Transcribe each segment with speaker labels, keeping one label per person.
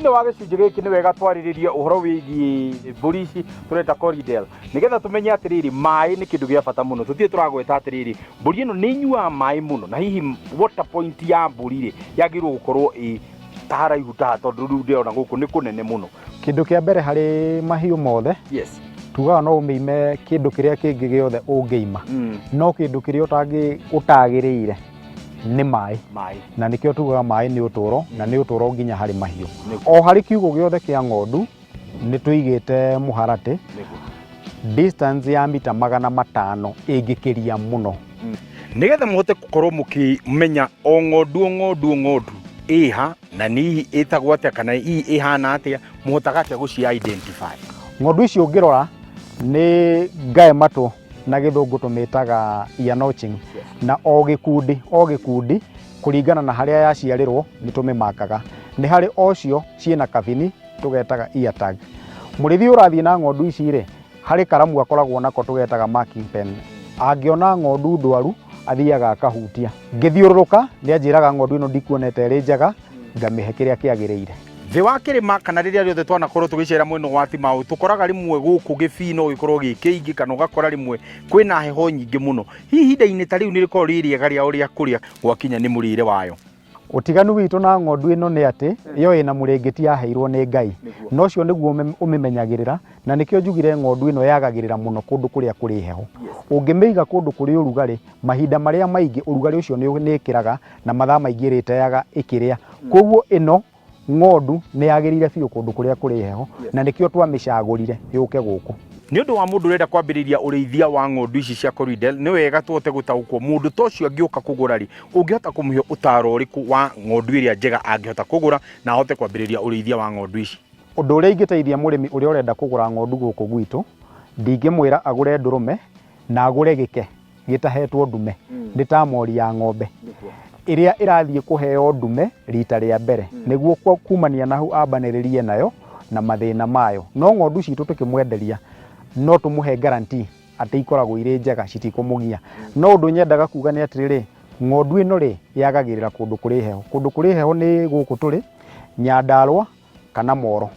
Speaker 1: Thĩinĩ wa gĩcunjĩ gĩkĩ nĩ wega twarĩrĩrie ũhoro wĩgiĩ mbũri ici tũreta Corriedale, nĩgetha tũmenye atĩrĩrĩ, maĩ nĩ kĩndũ gĩa bata mũno. Tũtirĩ tũragweta atĩrĩrĩ, mbũri ĩno nĩ ĩnyuaga maĩ mũno, na hihi water point ya mbũri rĩ, yagĩrĩirwo gũkorwo ĩ ta haraihu ta tondũ rĩu ndĩrona gũkũ nĩ kũnene mũno.
Speaker 2: Kĩndũ kĩa mbere harĩ mahiũ mothe, tugaga no ũmĩime kĩndũ kĩrĩa kĩngĩ gĩothe ũngĩima, no kĩndũ kĩrĩa ũtagĩrĩire nĩ maĩ.
Speaker 1: Maĩ.
Speaker 2: Na nĩkĩo tugaga maĩ nĩ ũtũro, na nĩ ũtũro nginya harĩ mahiũ. O harĩ kiugũ gĩothe kĩa ng'ondu nĩ tũigĩte mũharatĩ distance ya mita 500 ĩngĩkĩria mũno.
Speaker 1: Nĩgetha mũhote gũkorwo mũkĩmenya o ng'ondu o ng'ondu o ng'ondu ĩha na nĩ hihi ĩtagwo atĩa kana hihi ĩhana atĩa, mũhotaga atĩa gũci identify?
Speaker 2: Ng'ondu ici ũngĩrora nĩ ngae matũ, na Gĩthũngũ tũmĩtaga ear notching. Na o gĩkundi o gĩkundi kũringana na harĩa yaciarĩrwo nĩ tũmĩmakaga. Nĩ harĩ ocio ciĩna kabini tũgetaga ear tag. Mũrĩithi ũrathiĩ na ng'ondu ici rĩ, harĩ karamu akoragwo nako tũgetaga marking pen. Angĩona ng'ondu ndwaru athiaga akahutia. Ngĩthiũrũrũka nĩ anjĩraga ng'ondu ĩno ndikuonete ĩrĩ njega, ngamĩhe kĩrĩa kĩagĩrĩire.
Speaker 1: Thĩ wa kĩrĩma kana rĩrĩa rĩothe twanakorwo tũgĩcera mwena wa Timau, tũkoraga rĩmwe gũkũ gĩbii no gĩkorwo gĩ kĩingĩ kana ũgakora rĩmwe kwĩna heho nyingĩ mũno. Hihi ihinda-inĩ ta rĩu nĩ rĩkoragwo rĩ rĩega rĩao rĩa kũrĩa gwakinya nĩ mũrĩre wayo?
Speaker 2: Ũtiganu witũ na ng'ondu ĩno nĩ atĩ yo ĩna mũrĩngĩti yaheirwo nĩ Ngai, na ũcio nĩguo ũmĩmenyagĩrĩra, na nĩkĩo njugire ng'ondu ĩno yagagĩrĩra mũno kũndũ kũrĩa kũrĩ heho. Ũngĩmĩiga kũndũ kũrĩ ũrugarĩ, mahinda marĩa maingĩ ũrugarĩ ũcio nĩ ĩkĩraga na mathaa maingĩ ĩrĩteaga ĩkĩrĩa. Koguo ĩno ng'ondu nĩ yagĩrĩire biũ kũndũ kũrĩa kũrĩ heho, na nĩkĩo twamĩcagũrire yũke gũkũ.
Speaker 1: Nĩ ũndũ wa mũndũ ũrenda kwambĩrĩria ũrĩithia wa ng'ondu ici cia Corriedale, nĩ wega tũhote gũtaũkwo mũndũ ta ũcio angĩũka kũgũra rĩ, ũngĩhota kũmũhe ũtaro ũrĩkũ wa ng'ondu ĩrĩa njega angĩhota kũgũra na ahote kwambĩrĩria ũrĩithia wa ng'ondu ici?
Speaker 2: Ũndũ ũrĩa ingĩteithia mũrĩmi ũrĩa ũrenda kũgũra ng'ondu gũkũ gwitũ, ndingĩmwĩra agũre ndũrũme na agũre gĩke gĩtahetwo ndume, nĩ ta mori ya ng'ombe ĩrĩa ĩrathiĩ kũheo ndume rita rĩa mbere, nĩguo kumania na hau ambanĩrĩrie nayo na mathĩna mayo. No ng'ondu citũ tũkĩmwenderia no tũmũhe guarantee atĩ ikoragwo irĩ njega, citikũmũgia. No ũndũ nyendaga kuga nĩ atĩrĩrĩ, ng'ondu ĩno rĩ, yagagĩrĩra kũndũ kũrĩ heho. Kũndũ kũrĩ heho nĩ gũkũ tũrĩ, Nyandarũa kana Moro.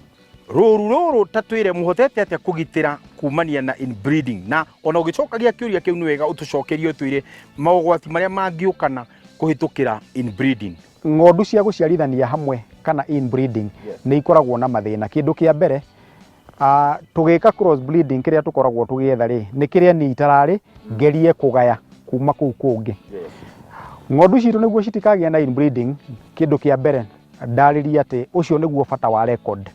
Speaker 1: Rũru rũrũ ta twĩre mũhotete atĩa kũgitĩra kumania na inbreeding, na ona ũgĩcokagia kĩũria kĩu nĩ wega ũtũcokerie ũtwĩre mogwati marĩa mangĩũkana kũhĩtũkĩra inbreeding.
Speaker 2: Ng'ondu cia gũciarithania hamwe kana inbreeding nĩ ikoragwo na mathĩna. Kĩndũ kĩa mbere, tũgĩka cross breeding kĩrĩa tũkoragwo tũgĩetha rĩ, nĩ kĩrĩa niĩ itararĩ ngerie kũgaya kuma kũu kũngĩ. Ng'ondu citũ nĩguo citikagĩe na inbreeding, kĩndũ kĩa mbere ndarĩrie atĩ ũcio nĩguo bata wa record.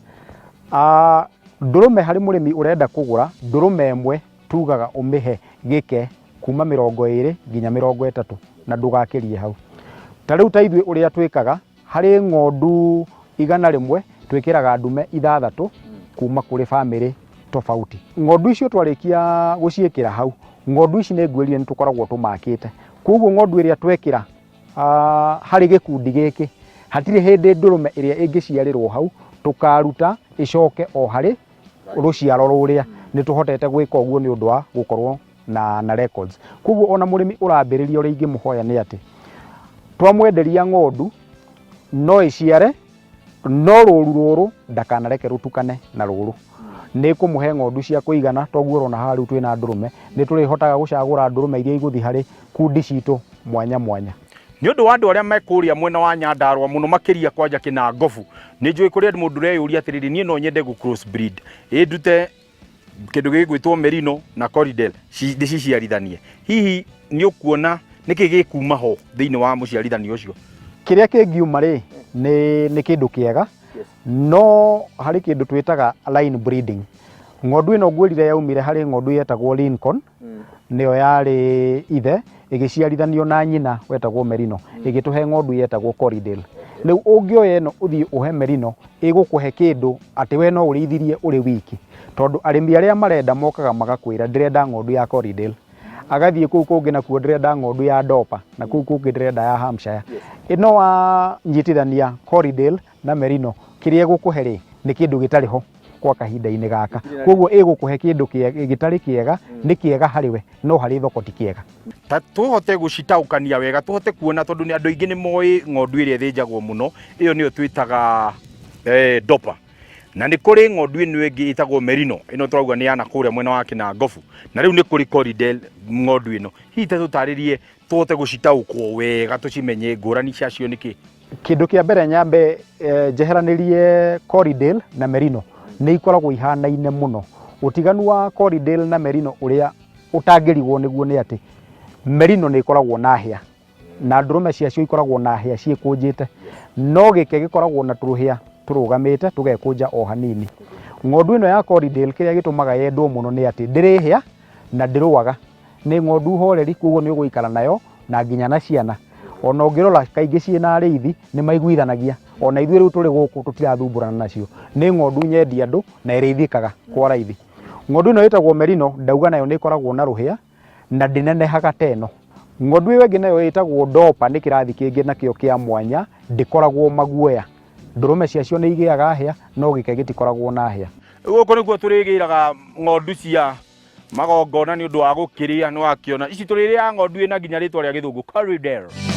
Speaker 2: Ndũrũme harĩ mũrĩmi ũrenda kũgũra, ndũrũme ĩmwe tugaga ũmĩhe gĩke kuma 20 nginya 30 na ndũgakĩrie hau. Ta rĩu ta ithuĩ ũrĩa twĩkaga, harĩ ng'ondu 100 twĩkĩraga ndume ithathatũ kuma kũrĩ bamĩrĩ tofauti. Ng'ondu icio twarĩkia gũciĩkĩra hau, ng'ondu ici nĩ ngwĩrire nĩ tũkoragwo tũmakĩte. Koguo ng'ondu ĩrĩa twekĩra harĩ gĩkundi gĩkĩ, hatirĩ hĩndĩ ndũrũme ĩrĩa ĩngĩciarĩrwo hau tũkaruta ĩcoke o harĩ rũciaro rũrĩa. Nĩ tũhotete gwĩka ũguo nĩ ũndũ wa gũkorwo na records. Koguo ona mũrĩmi ũrambĩrĩria, ũrĩa ingĩmũhoya nĩ atĩ twamwenderia ng'ondu no ĩciare, no rũru rũrũ ndakanareke rũtukane na rũrũ. Nĩ kũmũhe ng'ondu cia kũigana, toguo ũrona haha rĩu twĩna ndũrũme, nĩ tũrĩhotaga gũcagũra ndũrũme iria igũthiĩ harĩ kundi citũ mwanya mwanya.
Speaker 1: Nĩ ũndũ wa andũ arĩa me kũrĩa mwena wa Nyandarũa mũno makĩria kwanja Kĩnangobu, nĩ njũĩ kũrĩ mũndũ ũreyũria atĩrĩrĩ, niĩ no nyende gũ cross breed, ĩ ndute kĩndũ gĩgwĩtwo Merino na Corriedale ndĩciciarithanie. Hihi nĩ ũkuona nĩkĩ gĩkuma ho thĩinĩ wa mũciarithanio ũcio?
Speaker 2: Kĩrĩa kĩngiuma rĩ, nĩ kĩndũ kĩega, no harĩ kĩndũ twĩtaga line breeding. Ng'ondu ĩno ngwĩrire yaumire harĩ ng'ondu yetagwo Lincoln, nĩyo yarĩ ithe, ĩgĩciarithanio na nyina wetagwo Merino, ĩgĩtũhe ng'ondu yetagwo Corriedale. Rĩu ũngĩoya ĩno ũthiĩ ũhe Merino, ĩgũkũhe kĩndũ atĩ we no ũrĩithirie ũrĩ wiki, tondũ arĩmi arĩa marenda mokaga magakwĩra ndĩrenda ng'ondu ya Corriedale, agathiĩ kũu kũngĩ nakuo ndĩrenda ng'ondu ya Dorper, na kũu kũngĩ ndĩrenda ya Hampshire. Ĩno wanyitithania Corriedale na Merino, kĩrĩa ĩgũkũhe rĩ, nĩ kĩndũ gĩtarĩ ho kwa kahinda-inĩ gaka. Koguo ĩgũkũhe kĩndũ gĩtarĩ kĩega, nĩ kĩega harĩ we, no harĩ thoko ti kĩega.
Speaker 1: Ta tũhote gũcitaũkania wega, tũhote kuona, tondũ andũ aingĩ nĩ moĩ ng'ondu ĩrĩa ĩthĩnjagwo mũno, ĩyo nĩyo twĩtaga Dopa na nĩ kũrĩ ng'ondu ĩno ĩngĩ ĩtagwo Merino ĩno tũrauga nĩ yana kũrĩa mwena wa Kĩnangobu na rĩu nĩ kũrĩ Corriedale ng'ondu ĩno hihi ta tũtarĩrie tũhote gũcitaũkwo wega tũcimenye ngũrani ciacio nĩ kĩ.
Speaker 2: Kĩndũ kĩa mbere nyambe njeheranĩrie Corriedale na Merino nĩ ikoragwo ihanaine mũno. Ũtiganu wa Corriedale na Merino ũrĩa ũtangĩrigwo nĩguo nĩ atĩ Merino nĩ ĩkoragwo na hĩa na ndũrũme ciacio ikoragwo na hĩa ciĩkũnjĩte, no gĩke gĩkoragwo na tũrũhĩa tũrũgamĩte tũgekũnja o hanini. Ng'ondu ĩno ya Corriedale kĩrĩa gĩtũmaga yendwo mũno nĩ atĩ ndĩrĩ hĩa na ndĩrũaga. Nĩ ng'ondu horeri koguo nĩ ũgũikara nayo na nginya na ciana. Ona ũngĩrora kaingĩ ciĩna arĩithi nĩ maiguithanagia. Ona ithuĩ rĩu tũrĩ gũkũ tũtirathumbũrana nacio. Nĩ ng'ondu nyendi andũ na ĩrĩithĩkaga kwa raithi. Ng'ondu ĩno ĩtagwo Merino ndauga nayo nĩ ĩkoragwo na rũhĩa na ndĩnenehaga ta ĩno. Ng'ondu ĩyo ĩngĩ nayo ĩtagwo Dorper nĩ kĩrathi kĩngĩ nakĩo kĩa mwanya, ndĩkoragwo maguoya. Ndũrũme ciacio nĩ igĩaga hĩa no gĩke gĩtikoragwo na hĩa.
Speaker 1: Rĩu gũkũ nĩkuo tũrĩgĩraga ng'ondu cia magongona nĩ ũndũ wa gũkĩrĩa, nĩ wakĩona ici tũrĩrĩaga ng'ondu ĩna nginya rĩtwa rĩa gĩthũngũ Corriedale.